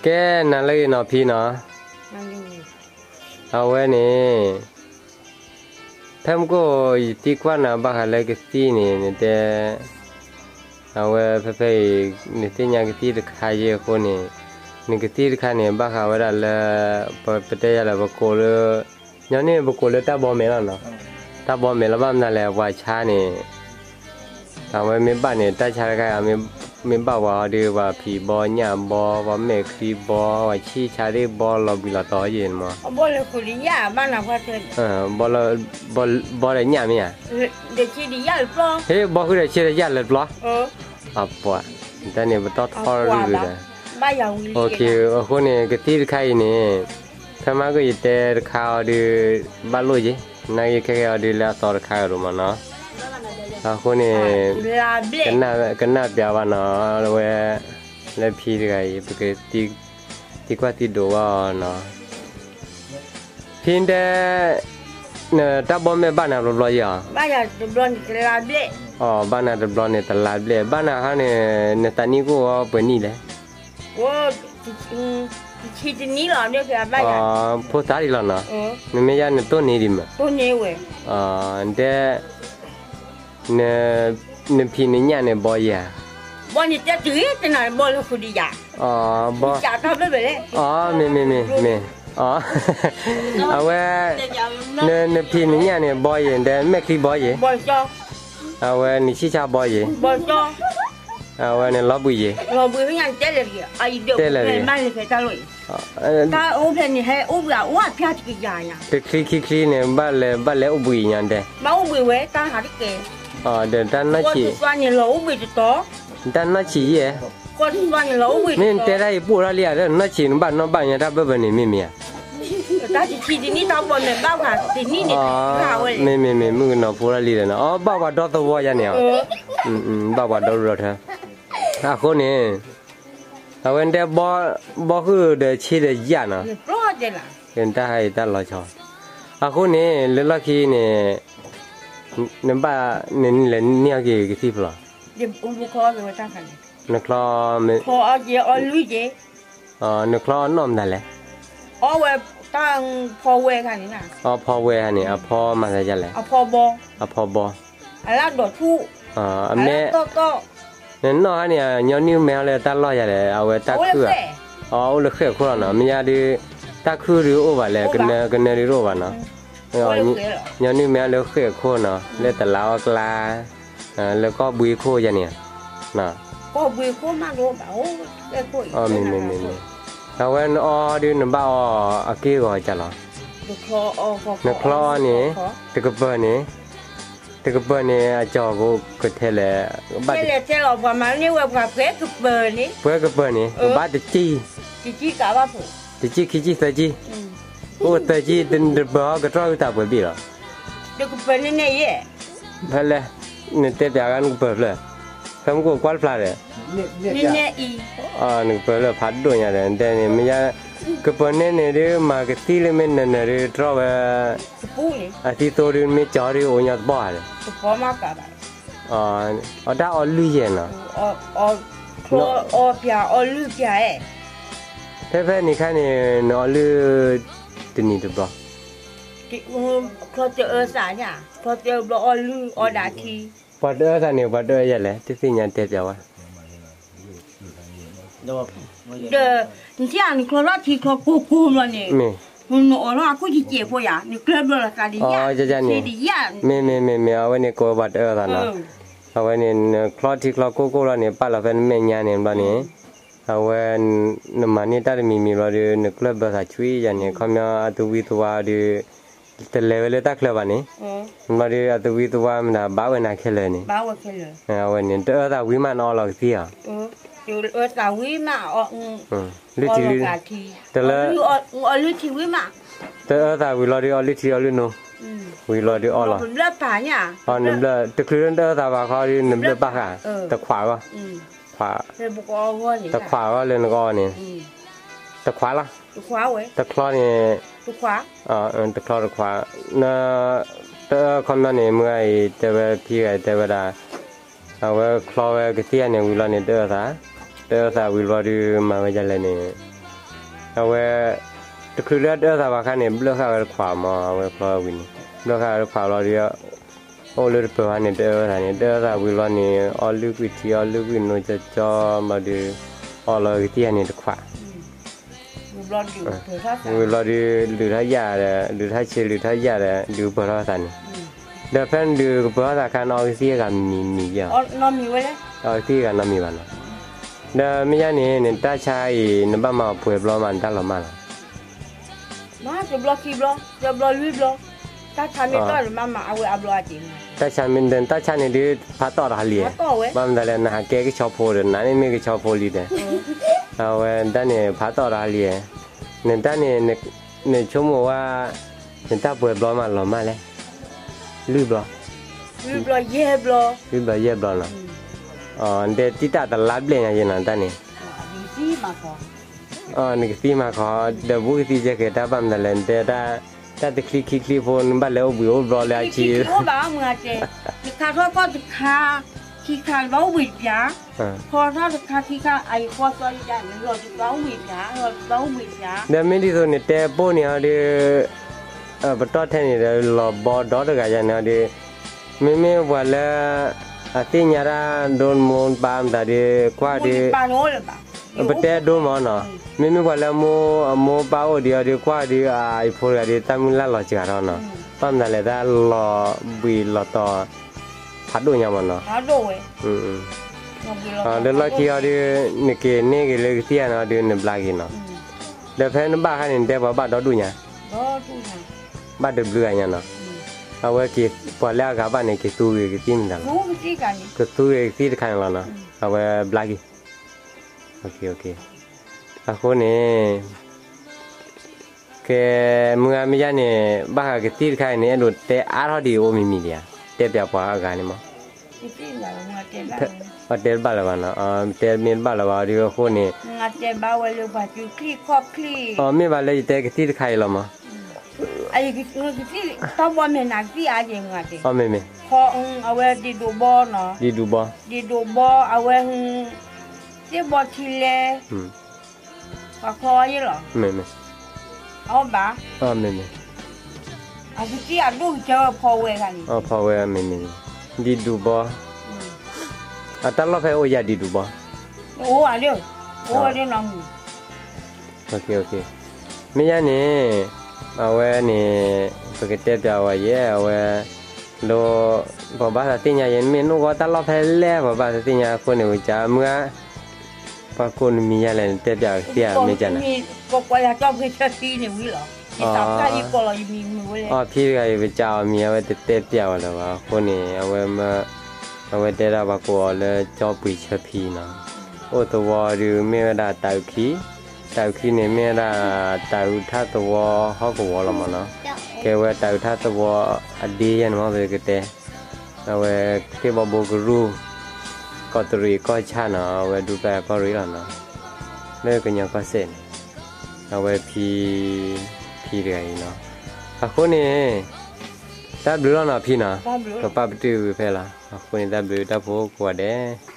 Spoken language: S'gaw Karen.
ကဲ နၤလၢအဂ့ၤနီၤဖံနီၤ, အဝဲန့ၣ် ဖဲမုၢ်ကိၣ်ယသံကွၢ်နၤဘၣ်ဃးလၢကသံၣ်န့ၣ် နတဲ အဝဲဖဲဖဲအံၤ နသ့ၣ်ညါကသံၣ်တခါယဲၢ်အဃိန့ၣ်, နကသံၣ်တခါန့ၣ် ဘၣ်ဃးဝဲဒၣ်လၢ ပတဲယၤလၢပကိးလၢ ညီနုၢ်န့ၣ် ပကိးလၢတၢ်ဘီမဲာ်လီၤနီၤ, တၢ်ဘီမဲာ်လီၤ ဘၣ်မနုၤလဲၣ် ပှၤဆါန့ၣ် အဝဲမ့ၢ်ဘၣ်န့ၣ် တၢ်ဆါတခါ မ့ၢ်ဘၣ်ပှၤဟီဒုး ပှၤဖံးဘီညၣ်ဘီ ပှၤမဲာ်ချံဘီ ပှၤဆံၣ်ဆါသ့ၣ်ဘီ လီၤဘှံးလီၤတီၤယဲၢ်န့ၣ်မး, ဘီဒီးညၣ်မ့ၢ်ဧါ, ဟ့ၣ် ဘီဃုာ်ဒီးဆ့ဒီးယၣ်လၢပျီ, ဟ့ၣ် ဘီဃုာ်ဒီးဆ့ဒီးယၣ်လၢပျီ, အပှၤ တၢ်န့ၣ်ပတီၢ်ထီရူၢ်ဒီး အဃိန့ၣ် ကသံၣ်တခါအံၤန့ၣ် ဖဲမုၢ်ကိၣ်ယတဲတခါအီၤဒုး ဘၣ်လိၣ်ယဲၢ်, နာ်က့ခဲကဲအီၤဒုးလၢအသီတခါကဒီးမးနီၤ, အဃိန့ၣ် ကနၣ်ပျးဘၣ်နီၤ, အဝဲ လၢဖံတဂၤအံၤ ပကသံကွၢ်သံဒိးဘၣ်အီၤနီၤ, ဖံတဲ နတၢ်ဘီမဲာ်ဘၣ်နၤတဘျီယဲၢ်ဧါ, ဘၣ်နၤတဘျီန့ၣ်တလါဘျဲၣ်, ဘၣ်နၤဟါန့ၣ် နသးနံၣ်ကအိၣ်ဝဲပှဲၤနံၣ်လဲၣ်, တဆံတနံၣ်လီၤ, ဖိသၣ်ဒံးလီၤနီၤ, မ့မ့ၢ်ယါနတိၢ်န့ၢ်ဒံးမး, တဲ နဖံးနညၣ်န့ၣ်ဘီယဲၢ်ဧါ, ဘီန့ၣ်တဲတဂ့ၤတနၤဘီလၢဃုာ်ဒီးယၤ, အီ မ့ၢ်မ့ၢ်မ့ၢ်မ့ၢ်, အဝဲ နဖံးနညၣ်န့ၣ်ဘီယဲၢ်, နမဲာ်ချံဘီယဲၢ်, အဝဲနဆံၣ်ဆါဘီယဲၢ်, အဝဲန့ၣ်လီၤဘှံးယဲၢ်, တဲလဲၣ်, တဲလဲၣ်, တချံခံချံန့ၣ် ဘၣ်လဲၤ ဘၣ်လဲၤအိၣ်ဘှံးညါတဲ, ဒီးတၢ်နီၢ်ဆံး, တၢ်နီၢ်ဆံးယဲၢ်, မ့ၢ်နတဲတၢ်အံၤပိၢ်ထီၣ်လံဧါ, တၢ်နီၢ်ဆံးနဘၣ်နီၣ်ဘၣ်ညါတၢ်ဘၢၣ်ဘၢၣ်န့ၣ် မ့မ့ၢ်ဧါ, မ့မ့ၢ်မ့ၢ် မုၣ်ကနီၤဖိထီၣ်လံဒီးနီၤ, အီ ဘၣ်ပှၤဒီသဝီယါန့ၣ်ဧါ, ဘၣ်ပှၤဒီရူဒီထၢ, အဃိန့ၣ် အဝဲတဲ ဘီဃုာ်ဒီးဆ့ဒီးယၣ်နီၤ, တၢ်ဟါအံၤတၢ်လီၤဆီ, အဃိန့ၣ် လၢလီၢ်ခံန့ၣ် နဘၣ် နလဲၤန့ၢ်အီၣ်က့ၤကသံၣ်ဖျိး, နချီ နချီအီၣ်နီၢ်မတၤလဲၣ်, အီၣ်ဖီဝဲန့ၣ် အဖီမၤသးဒ်လဲၣ်, အဖီဘီ, အမဲာ် နနီၢ်ဟါန့ၣ် ညီနုၢ်မဲအီၤလၢတၢ်လီၢ်ယၤလဲၣ်, အဝဲတၢ်ခုၣ်ဧါ, အအိၣ်လၢဃဲၣ်အခိၣ်လီၤနီၤ, မ့ၢ်ယါဒုး တၢ်ခုၣ်ဒုးအိၣ်ဘၣ်လဲၣ်, ကနၢဒုးတအိၣ်ဘၣ်နီၤ, ညီနုၢ်မဲအီၤလၢဃဲၣ်အခိၣ်နီၤ, လၢတလးအီၣ်ကျါ, လၢကီၢ်ဘှံးခိၣ်ယါန့ၣ်, မ့မ့ၢ်မ့မ့ၢ်, အဝဲနအီဒုးနဘၣ်အီအက့ၢ်အဂီၤကလီၤ, နချီအီန့ၣ် တကပၤန့ၣ်, တကပၤန့ၣ် အကၠီၤကထဲလဲၣ်, ပှဲၤကပၤန့ၣ် ကဘၣ်တကံၢ်, တကံၢ်ခံကံၢ်သၢကံၢ်, အိၣ်သၢကံၢ်တဘၢအီၤကတြီၢ်ဝံသးပှဲၤဘ့ၣ်လီၤ, ဖဲလဲၣ်, နတဲပျးဂၤနကပၤဖျၢၣ်, ဖဲမုၢ်ကိၣ်ကွၢ်တဖျါဒီး, နကပၤလၢဖးဒိၣ်ညါဒီး နတဲန့ၣ် မ့ၢ်ယါ, ကပၤန့ၣ်န့ၣ်ဒုး မၤကသံၣ်လၢမ့ၢ်နၢၤနၢၤဒုးတြီၢ်ဝဲ, အသံသိဒုးမ့ၢ်ကၠီဒုးအိၣ်ညီသပှၢ်ဧါဒီး အီၣ်တၢ်အီလုၢ်ယဲၢ်နီၤ, ဖဲဖဲန့ၣ်ခါန့ၣ် နအီလုၢ်တနံၤတဘျီ, ပှၤတအၢသးန့ၣ် ပှၤတအၢသးန့ၣ် ပှၤတအၢယၤလဲၣ် တသ့ၣ်ညါတဲပျးဝဲ ဒီး နထံၣ်ဧါ နချီထီၣ်ထံချီကိၢ်ကိၢ်ဘျီန့ၣ်, နအိးထီၣ်အခိၣ်ကစဲးဖိယၤ နကျၢၢ်ဘျီလီၤသးဒီးယၤ, မ့ၢ်မ့ၢ်မ့ၢ်မ့ၢ် အဝဲန့ၣ်ကိးဝဲပှၤတအၢသးနီၤ, အဝဲန့ၣ် နချီထံချီကိၢ်ကိၢ်ဘျီန့ၣ် ပာ်လီၤဖဲနမဲာ်ညါန့ၣ်ဘျီန့ၣ်, အဝဲ နမၤန့ၢ်တၢ်တမံၤမံၤဘျီဒီး နကျၢၢ်ဘၢသးဆွံယၤန့ၣ် ခီပညီအသုဝံသုဝါဒီး တလဲၤဝဲလၢတၢ်ချၢဘၣ်န့ၣ်, ဘျီဒီးအသုဝံသုဝါမတၤဘၣ်ဝဲနၤခဲလၢာ်န့ၣ်, အဝဲန့ၣ် တအၢသးဝံၤမးနအီလီၤကသံၣ်ဧါ လွံၢ်ထံလွံၢ်, တလၢ, တအၢသးဝံၤလီၤဒီးအီလုၢ်ထံအီလုၢ်နိ, ဝံၤလီၤဒီးအီလီၤ, နဘျၢၣ်, တချုးလၢနတအၢသးဘၣ်ခီဒီး နဘျၢၣ်ပၢ်ဃာ်, တခွးဂီၢ်, တခွးဂီၢ်လၢနကအီန့ၣ်, တခွးလီၤ, တချီန့ၣ်, တချီတခွး, တအၢခီပညီန့ၣ် မုၢ်ဂၤအံၤတဲဝဲဖံဂၤတဲဝဲဒၣ် အဝဲချီဝဲကသံၣ်ဂၤန့ၣ်ဝံၤလီၤန့ၣ် တအၢသး, တအၢသးဝံၤလီၤဒီးမၤဝဲဒ်လဲၣ်န့ၣ်, အဝဲ တချုးလၢတအၢသးဘၣ်အခါန့ၣ် ဘျၢဃာ်ဝဲတခွးမး အဝဲဖျီဝံၤန့ၣ် ဘျၢဃာ်ဝဲတခွးလီၤဒီး အိၣ်လၢတပၢၤဘၣ်န့ၣ် တအၢသးန့ၣ် တအၢသးဝံၤလီၤန့ၣ် အီလုၢ်ကွံာ်ထံ အီလုၢ်ကွံာ်နိကၠီကၠီဘျီဒီး အီလီၤကသံၣ်န့ၣ်တခွး ဝံၤဘျီဒီး လုၢ်ထီၣ်ယၣ်ဒီး လုၢ်ထီၣ်ဆံး လုၢ်ထီၣ်ယၣ်ဒီး ဒုးပၢၤထီၣ်သးန့ၣ် ဒီးဖဲနဒုးကပၢၤထီၣ်သးခါ နအီကသံၣ်အဂၤမံၤမံၤယဲၢ် အီကသံၣ်အဂၤနီတမံၤဘၣ်နီၤ ဒီးမ့ၢ်ယါန့ၣ် နတၢ်ဆါအံၤ နဘၣ်မၤပှဲၤဘျီမး နတၢ်လီၤမၢ်လီၤ မၤတဘျီခံဘျီ တဘျီလွံၢ်ဘျီ တၢ်ဆါမ့ၢ်တီၢ်ဒီးမၤမၤအဝဲအဘျီအက့ၤ တၢ်ဆါမ့ၢ် တၢ်ဆါန့ၣ်ဒုး ဖးတီၢ်တဟါလံ ဘၣ်မနုၤလဲၣ် နဟးကဲကဆီဖိဒီး နန့ၣ်မ့ၢ်ကဆီဖိလံဒီး အဝဲတၢ်န့ၣ် ဖးတီၢ်တဟါလံ နတၢ်န့ၣ် နဆိကမိၣ်ဝဲ နတၢ်ပှဲၤဘျီမးလီၤမၢ်လဲၣ် လွံၢ်ဘျီ လွံၢ်ဘျီယဲၢ်ဘျီ လွံၢ်ဘျီယဲၢ်ဘျီနီၤ နတဲတံၢ်တၢ်တလါဘျဲၣ်ညါယဲၢ်နီၤ တၢ်န့ၣ် နကသံၣ်မၤခီ ဒီးဘူးကသံၣ်ကဲကဲတၢ်ဘၣ်မနုၤလဲၣ် နတဲ တၢ်တချံခံချံဖိ နဘၣ်လဲၤအိၣ်ဘှံးအိၣ်ဘျီလၢအခံ တခါထီၣ်ကီၢ်တခါ ခံခါ ဘၣ်အိၣ်ဘှံးပၠး ဖီထီၣ်တခါခံခါ အံၤဃီသီယဲၢ် နလီၤတဘၣ်အိၣ်ဘှံးပၠး လီၤတဘၣ်အိၣ်ဘှံးပၠး ဒီးမ့ၢ်ဒ်သိးနတဲပိၢ်န့ၣ်အီၤဒီး ပတီၢ်ထဲန့ၣ်ဒီး လီၤဘီဒီတဂၤယါန့ၣ်အီၤဒီး မ့မ့ၢ်ပှၤလၢ အသ့ၣ်ညါတၢ်ဒိနမိၢ်နပၢ်မတၤဒီး ကွၢ်ဒီး ပတဲဒိမးနီၤ မ့မ့ၢ်ပှၤလၢမိၢ်အမိၢ်ပၢ်အိၣ်ဒီးအီၤဒီး ကွၢ်ဒီးအဖိတဂၤဒီး တၢ်မုၢ်လၢ်လီၤစှၤထီၣ်နီၤ ဘၣ်မနုၤလဲၣ် တၢ်လီၤဘှံးလီၤတီၤ ဖးဒိၣ်ညါမးနီၤ ဒီးလီၢ်ခံအီၤဒီး နက့ၤန့ၢ်က့ၤလၢကသံၣ်အီၤန့ၣ်အီၤဒီး နဘျါက့ၤနီၤ ဒီးဖဲနဘၣ်အခါန့ၣ် နတဲပှၤဘၣ်ဒီဒူၣ်ညါ ဘၣ်တဘျုးဂၤညါနီၤ အဝဲက့ၤ ပှၤလၢအဂၤဘၣ်န့ၣ် က့ၤသူဂ့ၤကသံၣ်မတၤလီၤ ကသူဂ့ၤကသံၣ်တခါန့ၣ်လီၤနီၤ အဝဲဘျါက့ၤ အဃိန့ၣ် ကဲ မုၢ်ဂၤမ့ၢ်ယါန့ၣ် ဘၣ်ဃးကသံၣ်တခါအံၤန့ၣ် အဲၣ်ဒိးတဲအါထီၣ်ဒံးအိၣ်မံၤမံၤဒံးဧါ တဲပၠးပှၤအဂၤန့ၣ်မး ပှၤတဲတဘၣ်လၢၤဘၣ်နီၤ တဲမ့ၢ်တဘၣ်လၢၤဘၣ်ဒီးအဃိန့ၣ် အမ့ၢ်ဘၣ်လၢယတဲကသံၣ်တခါအံၤလီၤမး ကသံၣ်တဘီမ့ၢ်နကသံၣ်အါက့ၤမုၢ်ဂၤတဲ အမ့ၢ်မ့ၢ် အဝဲဒံးဒိးဘီနီၤ ဒံးဒိးဘီ ဒံးဒိးဘီ အဝဲ သ့ၣ်ဘီထံလဲ ပှၤခီ ယဲၢ်လီၤ မ့ၢ်မ့ၢ် အီၣ်ဘၣ် မ့ၢ်မ့ၢ် အကသံၣ်အဒိၣ်ကတၢၢ်ဖီဝဲဂၤန့ၣ် ဖီဝဲမ့ၢ်မ့ၢ် ဒံးဒိးဘီ အတၢ်လီၢ်ဖဲအိၣ်ယၤဒံးဒိးဘီ အိၣ်ဝဲဒၣ် အိၣ်ဝဲဒၣ်နီၤမုၢ် မ့ၢ်ယါန့ၣ် အဝဲန့ၣ် ပကတဲပၠးဝဲယဲၢ် အဝဲ ဒီး ပှၤဘၣ်သးသ့ၣ်ညါယဲၢ် မ့ၢ်နအိၣ်ဂီၢ်တၢ်လီၢ်ဖဲလဲၣ် ပှၤဘၣ်သးသ့ၣ်ညါအဃိန့ၣ် ဝံၤကမုၢ်ဂၤ ပှၤကိးနမံၤယါလဲၣ် နတဲပၠးကသံၣ်ဧါ မ့ၢ်ကနၤ ပှၤကိးယၤကၠီပှ့ၤဆၢဖံန့ၣ်ဝံၤလီၤ ယသးပှၢ်ယကိးလီၤယမံၤမုၢ်ဝဲလဲၣ် အဖံတဂၤအံၤ ပကးအီၤမံၤ အဝဲတတဲပၠးဝဲလၢၤဘၣ် အဃိန့ၣ် အဝဲ အဝဲတဲဒၣ်ပှၤကိးအီၤလၢကၠီပှ့ၤဆၢဖံနီၤ အိၣ်သဝီဒုးမ့ၢ်ဝဲဒၣ်တၤအုးခံ တၤအုးခံန့ၣ်မ့ၢ်ဝဲဒၣ် တၤအုးထၣ်သဝီဟီၣ်ကဝီၤလီၤမးနီၤ ကဲဝဲတၤအုးထၣ်သဝီအဒ့ယဲၢ်န့ၣ်မ့ၢ်ပကတဲ အဝဲသ့ၣ်ဘီဘိကရူၢ် ကီးတရံးကီၢ်ဆၣ်နီၤ အဝဲဒူပျၢ်ကီၢ်ရ့ၣ်လီၤနီၤ လၢကညီကီၢ်စဲၣ်န့ၣ် အဝဲဖံ ဖံတဂၤအံၤနီၤ အဃိန့ၣ် တၢ်ဘျုးလီၤနီၤဖံနီၤ ကပာ်ပတုာ်ဝံၤဖဲလီၤ အဃိန့ၣ်တၢ်ဘျုးတၢ်ဖိကိးဂၤဒဲး